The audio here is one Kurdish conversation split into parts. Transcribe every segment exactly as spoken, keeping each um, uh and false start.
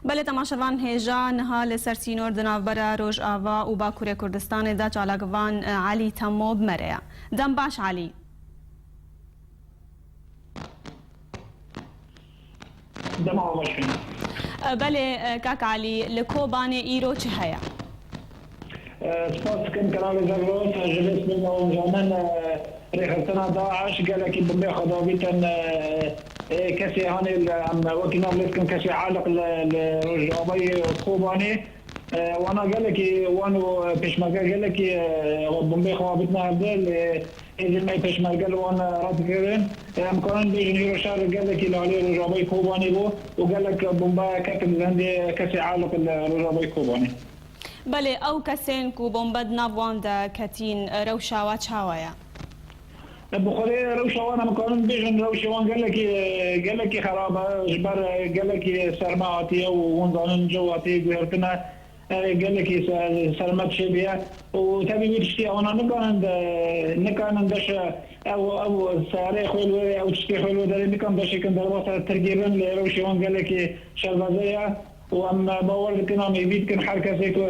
Belê, temaşevan, hêja niha li ser sînor di navbera Rojava û Bakurê Kurdistanê de çalakvan, e, Elî Temo bi me re ye. Dem baş, Elî. Dema baş be. E, belê, e, kak Elî, li Kobanê îro çi heye? E, spas dikim Kanalê Zagros, ji vê sibê de hûn zanin, e, rêxistina DAIŞ gelekî bombê xwe davîtin, e, e, kesê hanê li, em wekî nav lê dikin kesê aliq li, li rojavayê Kobanê. E, wana gelekî, wan û pêşmerge gelekî, e, bombê xwe avîtine hevdê, lê hêzên me pêşmerge li wan radikirin. E, em karin bêjin îro şer gelekî li aliyê rojavayê Kobanê bû û gelek bombe ketin li hindê kesê aliq li rojavayê Kobanê. Belê, ew kesên ku bombe di nav wan de ketîn, rewşa we çawa ye? Bi xwedê rewşa wan em karin bêjin, rewşê wan gelekî, gelekî xerab e, ji ber gelekî serme hatiye û hûn zanin cewatê guhertine, e, gelekî se-, serme çêbûye û tevî wî tiştî wana nikarin de, nikarin deşe ew, ew seyareyê xwe li wê, ew tiştê xwe li wê derê nikan deşêkin derbasa tirkê bin, lê rewşê wan gelekî şervaze ye. û em bawer dikin, em hêvî dikin her kesê ku,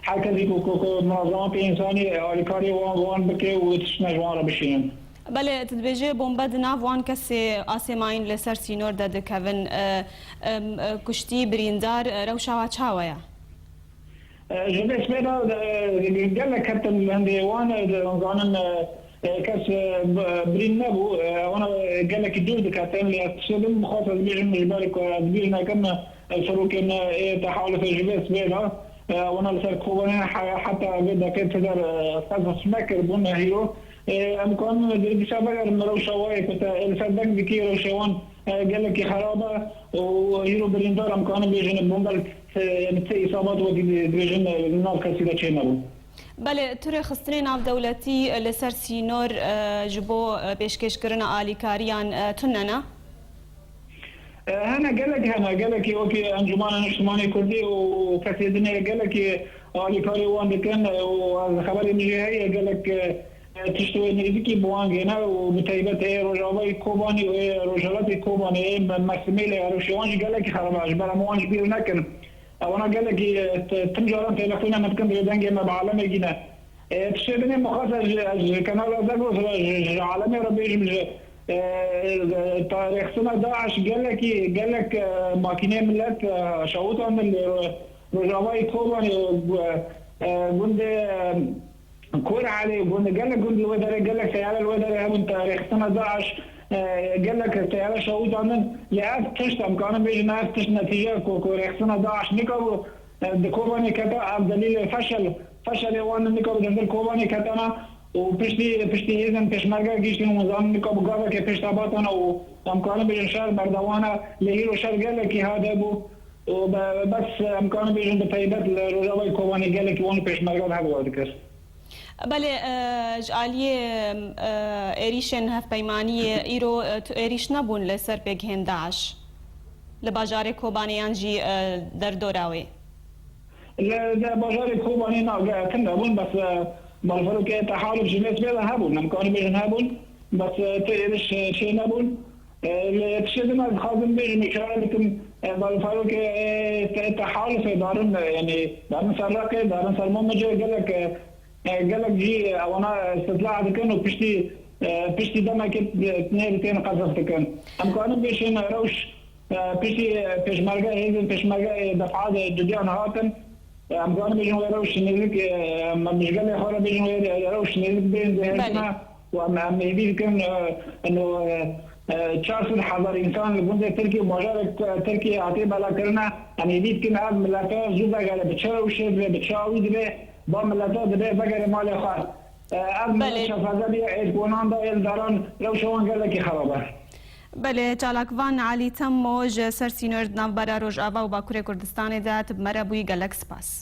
her kesê ku, ku, ku munazematê însanî alîkarî wan, wan bike û tiştine ji wan re bişînin. Belê, tu dibêjê bombe di nav wan kesê asê mayîn li ser sînor de dikevin, e, em, e, kuştî, birîndar, e, rewşa we çawa ye? E, ji vê sibê de, e, gelek ketin li hindê wan, e, zanin, e, e, kes, e, b-, birîn nebû. E, wana, e, gelekî dûr diketin, lê ez tiştê din bixwast ez bêjim, ji ber ku ez bîr nekim, e, serokên, e, ê tehalufê ji vê sibê de, e, wana li ser Kobanê he-, heta vê deqê ti der, e, qezf nekiribûn, e, hîro. E, em kanin dîsa vegerin rewşa wayê ku te, e, li ser deng dikî rewşa wan, e, gelekî xerab e û hîro birîndar em kanin bêjin bombe li, e, li ti îsabat wekî di-, dibêjin, e, li nav kesî de çênebû. Belê, tu rêxistinê navdewletî, e, li ser sînor, e, ji bo, e, pêşkêşkirina alîkariyan, e, tune ne? E, hene, gelek hene, gelekî wekî Encûmena Niştimanê Kurdî û kesê din ê gelekî alîkarî wan dikin, e, û ez xeberê min jê heye, gelek, e, e, tişt wê nêzîkî bi wan gêne û bi taybet ê Rojavayê Kobanê û ê Rojhilatê Kobanê, ê me-, Mersîmê lê rewşê wan jî gelekî xerab e, ji ber em wan ji bîr nekin. Ewana gelekî, e, t-, tim caran telefona me dikin, divê dengê me bi alemê gîne. E, tiştê dinê mixwest ez ji, ez ji Kanala Zagros re, ji, ji alemê re bêjim, ji, e, e, ta rêxistina DAIŞ gelekî, gelek, e, makîneyê milet, e, şewitandin li Ro-, Rojavayê Kobanê, e, e, gundê, e, Kor Elê, gund, gelek gund li wê derê, gelek seyare li wê derê hebûn, te rêxistina DAIŞ, e, gelek seyare şewitandin. Lê ev tişt, em karin bêjin, ev tişt netîce ku, ku rêxistina DAIŞ nikabû, e, di Kobanê keta, ev delîlê feşel, feşelê wan nikabû di hundir Kobanê ketana û piştî, piştî hêzên pêşmerge gihîştin û zanin nikabû gavekê pêş de batana û em karin bêjin şer berdewana, lê hîro şer gelekî hade bû û be-, bes em karin bêjin bi taybet li Rojavayê Kobanê gelekî wan û pêşmerge de hev dikir. Belê, e, ji aliyê, e, êrîşên hevpeymaniyê îro, e, tu êrîş nebûn li ser pêgehên DAIŞ li bajarê Kobanê yan jî, e, derdora wê? Li, li bajarê Kobanê na, ge-, tune bûn, bes, e, balferokê tehaluf ji vê sibê de hebûn, em karin bêjin hebûn, bes, e, tu êrîş, e, çê nebûn. E, li tiştê din ez dixwazim bêjim, îşare bikim, e, balferokê, e, te-, tehalufê darin, e, yanî darin ser Reqê, darin ser Mamecê, gelek, e, e, gelek jî, e, ewana, e, îstitla dikin û piştî, e, piştî demekê, e, nêrî tên qezf dikin. Em karin bêjin, e, rewş, e, piştî, e, pêşmerge, hêzên pêşmerge, e, defa de dudiyan hatin. Em karin bêjin wê rewş nêzik, e, em, em ji gelê xwe re bêjin wê rewş nêzik bên zêhirtina Belê. û em, em hêvî dikin, e, ino, e, e, çar sed hezar însan li gundê Tirkiyê û bajarê, e, Tirkiyê hatiye belakirine, em hêvî dikin ev milete zû vegere, bi çi rewşê dibe, bi çi awî dibe, va milete dibe vegere malê xwe. E, ev milet Belê. şefeze bûye, êdkonan da êldaran, rewşa wan gelekî xerab e. Belê, çalakvan Elî Temo ji ser sînor di navbera Rojava û Bakurê Kurdistanê de tu bi me re bûyî, gelek spas.